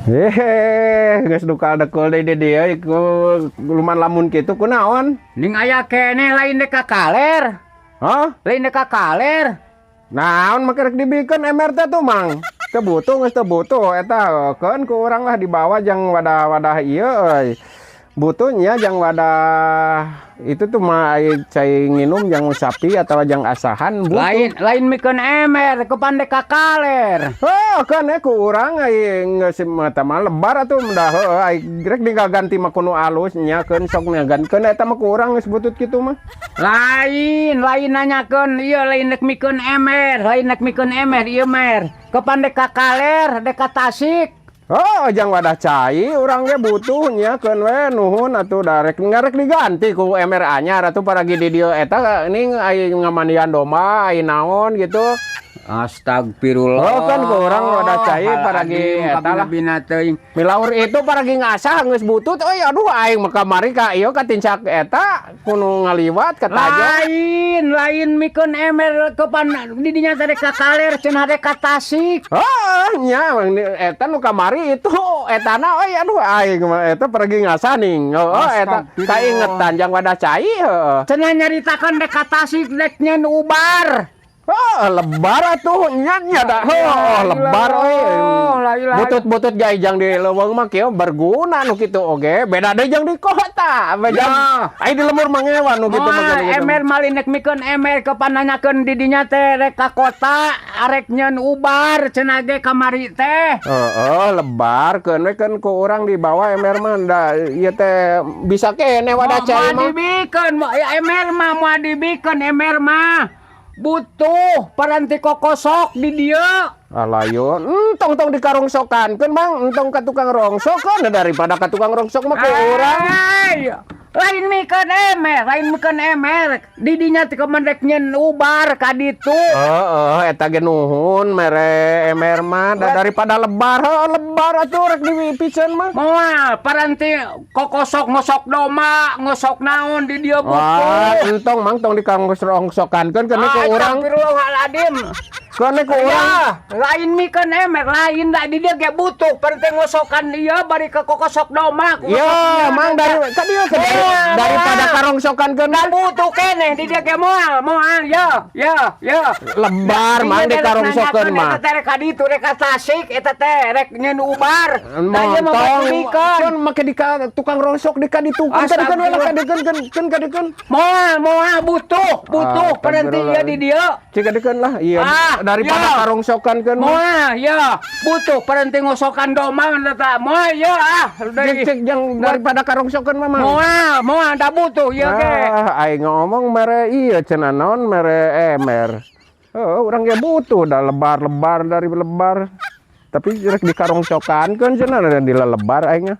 Hehe, geus duka dekul deui di dieu ku luman lamun kitu kunaon? Ning aya keneh, lain dek ka kaler. Hah? Lain dek ka kaler. Naon make rek dibikeun ember teh tuh, Mang? Teu butuh, geus teu butuh eta, keun ku urang lah dibawa jang wadah-wadah ieu euy. Butuhnya jang wadah itu tuh mah, ai cai nginum jang sapi atau jang asahan butuh. Lain, lain mikeun ember, kepan dek ka kaler. Oh, kan ku urang ai geus mah mah lebar atuh dah, heueuh, ai rek digaganti mah ku nu alus nya, keun sok ngagantikeun eta mah ku urang geus butut kitu mah. Lain, lain nanyakeun ieu, lain dek mikeun ember, lain dek mikeun ember ieu mer. Kepan dek ka kaler, dek ka Tasik. Oh, jang wadah cai urang ge butuh nya, keun we, nuhun atuh, da rek ngarek diganti ku ember anyar atuh paragi di dieu eta ning ai ngamandian domba, ai naon gitu. Astagfirullah. Oh, kan ku urang wadah cai paragi eta lah. Bina teuing. Milaur itu paragi ngasah geus butut euy, aduh, aing mah kamari ka ieu katincak eta kudu ngaliwat ka tajo. Lain, lain mikeun ember, kepan di dinya teh dek ka kaler, cenah dek ka Tasik. Oh, nya eta nu kamari itu etana euy, aduh, aing mah eta paragi ngasah ning. Oh, eta Astagfirullah. Kaingetan jang wadah cai, heueuh. Cenah nyaritakeun dek ka Tasik, dek nyeun ubar. Oh, lebar atuh nya nya da. Oh, lebar euy. La ilaha. Butut-butut jai jang di leuweung mah kieu berguna nu kitu oge. Beda deui jang di kota. Beda. Ya. Ai di lembur mangewan nu kitu mah Moal gitu. Ember malin dek mikeun ember, kepan nanyakeun di dinya teh rek ka kota arek nyeun ubar cenah ge kamari teh. Heeh, lebar keun we, keun ku urang dibawa ember mah da ieu teh bisa keneh wadah cai Moal mah. Dibikeun ya ember mah, moal dibikeun ember mah. Butuh paranti kokosok di dieu. Alayo, entong tong dikarongsokankeun, Bang, entong ka tukang rongsok kan, daripada ka tukang rongsok mah ku urang. Ay, lain mikeun ember, lain mikeun ember. Di dinya teh kemendek nyeun ubar ka ditu. Heeh, eta ge nuhun mere ember mah da daripada lebar, heuh, lebar atuh rek dipiceun mah. Moal paranti kokosok, ngosok domba, ngosok naon di dieu Wah, butuh. Entong, Mang, tong dikarongsokankeun keun ku urang. Astagfirullahaladzim. Keun ku urang. Ya, lain mikeun ember, lain da di dieu ge butuh paranti ngosokan ieu bari ke kokosok domba. Ya, Mang, dari ka dieu ke Moal, daripada moal. Karongsokankeun Nggak butuh keneh di dieu ge, moal, moal, ya, ya, ya. Lebar, Mang, dikarongsokeun mah. Eta teh rek ka ditu, rek ka Tasik, eta teh rek nyeun ubar. Da ieu mah Montong, dibikeun. kan make di ka tukang rongsok di ka ditukeun, ka dikeun we lah, ka dikeun keun keun ka dikeun. Moal, moal butuh, butuh Ah, paranti ieu di dieu. Cik ka dikeun lah, iya, Ah, daripada ya. Karongsokan keun mah. Moal, ya, butuh paranti ngosokan domba eta. Moal ya ah, Cek cek jang daripada karongsokeun mah, Mang. Moal, moal da butuh ieu ge. Ah, aing ngomong mere ieu cenah naon, mere ember. Oh, urang ge butuh da lebar-lebar dari lebar. Tapi rek dikarongsokankeun cenah dan dilelebar aing mah.